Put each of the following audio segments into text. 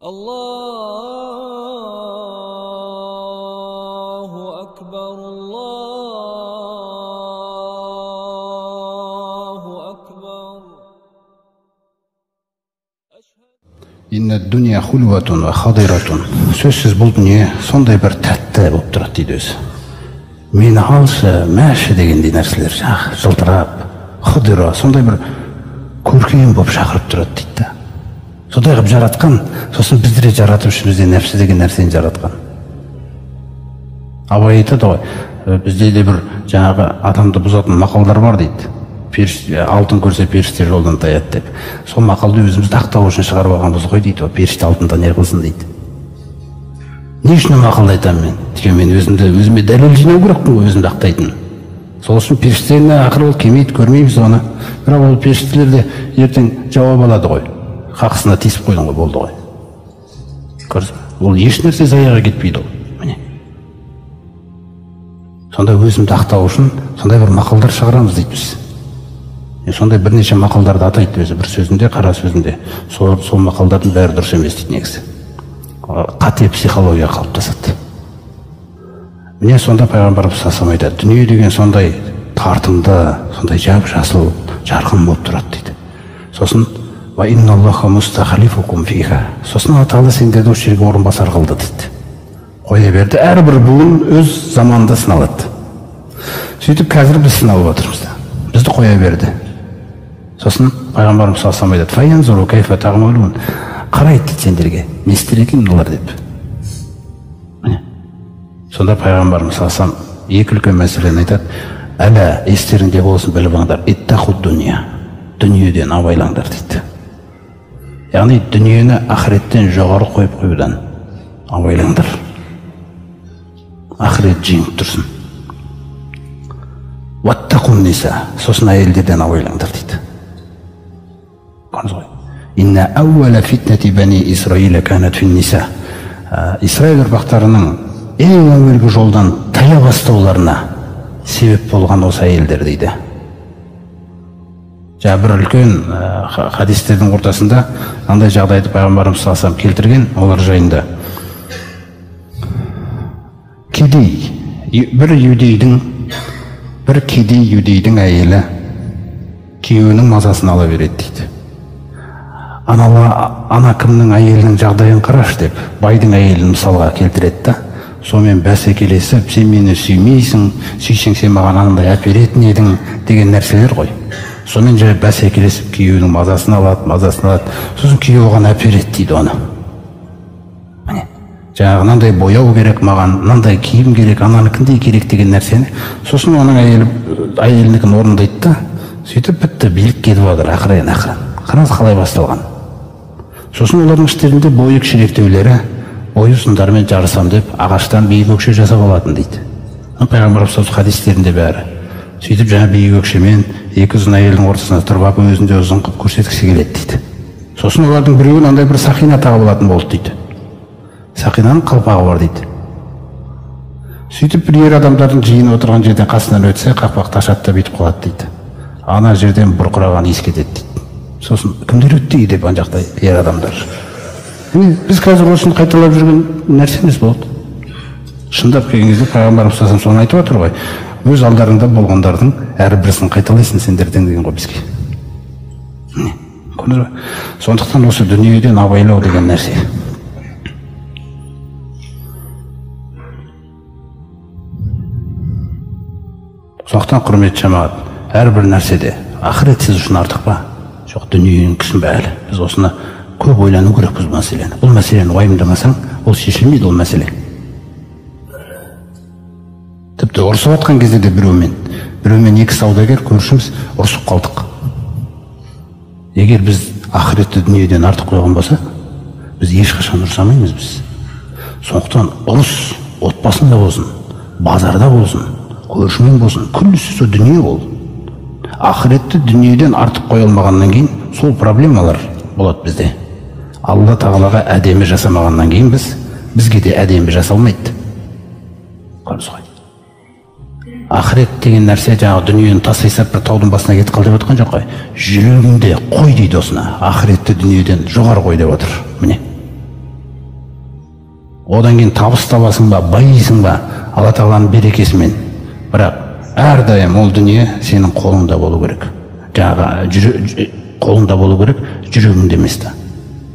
Allahu akbar, Allahu akbar. Инна дүния хулватун ва хадиратун. Сөзсіз бұл дүние сондай бір тәтті болып тұрады дейді өзі. Мені алшы, мәші дегендей нәрселер жылтырап, хадира, сондай бір көркем болып шақырып тұрады дейді да. Сондай қылып жаратқан, сосын бізді де жаратып ішімізде нәпсі деген нәрсені жаратқан. Абай айтады ғой, бізде де бір жаңағы адамды бұзатын мақалдар бар дейді. Алтын көрсе періште жолдан таяды деп. Сол мақалды өзімізді ақтау үшін шығарып алғанбыз ғой дейді. Періште алтында не қылсын дейді. Не үшін мақалды айтамын мен? Өйткені мен өзіме дәлел жинау керекпін ғой, өзімді ақтайтын. Сол үшін періштені ақыры ол келмейді, көрмейміз оны. Бірақ ол періштелер де ертең жауап алады ғой. Хақысына тиісіп қойдың ғой, болды ғой. Көрдіңіз бе? Ол еш нәрсе заяға кетпейді ол. Міне. Сонда өзімді ақтау үшін сондай бір мақалдар шығарамыз дейді біз. Сондай бірнеше мақалдарды атайды өзі бір сөзінде, қара сөзінде. Сол мақалдардың бәрі дұрыс емес дейді негізі. Қате психология қалыптасады. Міне сонда пайғамбарымыз саллаллаху алейхи айтады, дүние деген сондай тартымды, сондай жап-жасыл, жарқын болып тұрады дейді. Сосын ва инналлаха мустахлифукум фиха. Сосын Алла тағала сендерді осы жерге орынбасар қылды дейді. Қоя берді, әрбір буын өз заманында сыналады. Сөйтіп қазір біз сыналып отырмыз да. Бізді қоя берді. Сосын пайғамбарымыз саллаллаху алейхи айтады, фаянзуру кайфа тағмалун. Қарайды дейді сендерге, не істер екен мыналар деп. Міне. Сонда пайғамбарымыз саллаллаху алейхи екі үлкен мәселені айтады. Әлә, естеріңде болсын, біліп алыңдар, иттақуд дүния. Дүниеден абайлаңдар дейді. Яғни дүниені ақыреттен жоғары қойып қоюдан абайлаңдар. Ақырет жеңіп тұрсын. Уаттақун ниса. Сосын әйелдерден абайлаңдар дейді. Көрдіңіз ғой. Инна әуәла фитнати бани Исраила канат фин ниса. Исраил ұрпақтарының ең әуелгі жолдан тая бастауларына себеп болған осы әйелдер дейді. Жаңа бір үлкен хадистердің ортасында андай жағдайды пайғамбарымыз саллаллаху алейхи вассалам келтірген олар жайында. Кедей, бір кедей иудейдің әйелі күйеуінің мазасын ала береді дейді. Ана кімнің әйелінің жағдайын қарашы деп байдың әйелін мысалға келтіреді да. Сонымен бәсекелесіп, сен мені сүймейсің, сүйсең сен маған анандай әперетін едің деген нәрселер ғой. Сонымен жай бәсекелесіп күйеуінің мазасын алады, мазасын алады. Сосын күйеуі оған әпереді дейді оны. Міне, жаңағы мынандай бояу керек маған, мынандай киім керек, ананікіндей керек деген нәрсені. Сосын оның әйелінікін орындайды да, сөйтіп бітті, билік кетіп жатыр ақырын ақырын. Қараңыз қалай басталған. Сосын олардың іштерінде бойы кішіректеулері, бойы ұзындармен жарысам деп ағаштан биік өкше жасап алатын дейді. Пайғамбарымыз саллаллаху хадистерінде бәрі. Сөйтіп жаңа биік өкшемен екі ұзын әйелдің ортасына тұрып алып өзін де ұзын қылып көрсеткісі келеді дейді. Сосын олардың біреуі мынандай бір сақина тағып алатын болды дейді. Сақинаның қалпағы бар дейді. Сөйтіп бір ер адамдардың жиыны отырған жерден қасынан өтсе, қақпақты ашады да бүйтіп қалады дейді. Ана жерден бұрқыраған иіс кетеді дейді. Сосын кімдер өтті деп ана жақта ер адамдар. Біз қазір осыны қайталап жүрген нәрсеміз болды. Шындап келген кезде пайғамбарымыз саллаллаху алейхи вассалам соны айтып отыр ғой. Өз алдарыңда болғандардың әрбірісін қайталайсың сендерден деген ғой бізге. Міне, көрдіңіз бе? Сондықтан осы дүниеден абайлау деген нәрсе. Сондықтан құрметті жамағат, әрбір нәрседе ақырет сіз үшін артық па? Жоқ, дүниенің күшін бе әлі? Біз осыны көп ойлану керекпіз бұл мәселені. Бұл мәселені уайымдамасаң, ол шешілмейді ол мәселе. Тіпті ұрысып жатқан кезде де біреумен екі саудагер көршіміз ұрысып қалдық. Егер біз ақыретті дүниеден артық қойған болса, біз ешқашан ұрыса алмаймыз біз. Сондықтан ұрыс отбасында болсын, базарда болсын, көршімен болсын, күллісі сол дүние ол. Ақыретті дүниеден артық қоя алмағаннан кейін сол проблемалар болады бізде. Алла тағалаға әдемі жасамағаннан кейін бізге де әдемі жасалмайды. Көрдіңіз ғой. Ақырет деген нәрсе жаңағы дүниені тастай салып бір таудың басына кетіп қал деп отқан жоқ қой. Жүрегіңде қой дейді осыны. Ақыретті дүниеден жоғары қой деп отыр. Міне. Одан кейін табыс табасың ба, байисың ба, Алла тағаланың берекесімен. Бірақ әрдайым ол дүние сенің қолыңда болу керек. Жаңағы қолыңда болу керек, жүрегіңде емес та.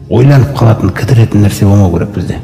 Ойланып қалатын, кідіретін нәрсе болмау керек бізде.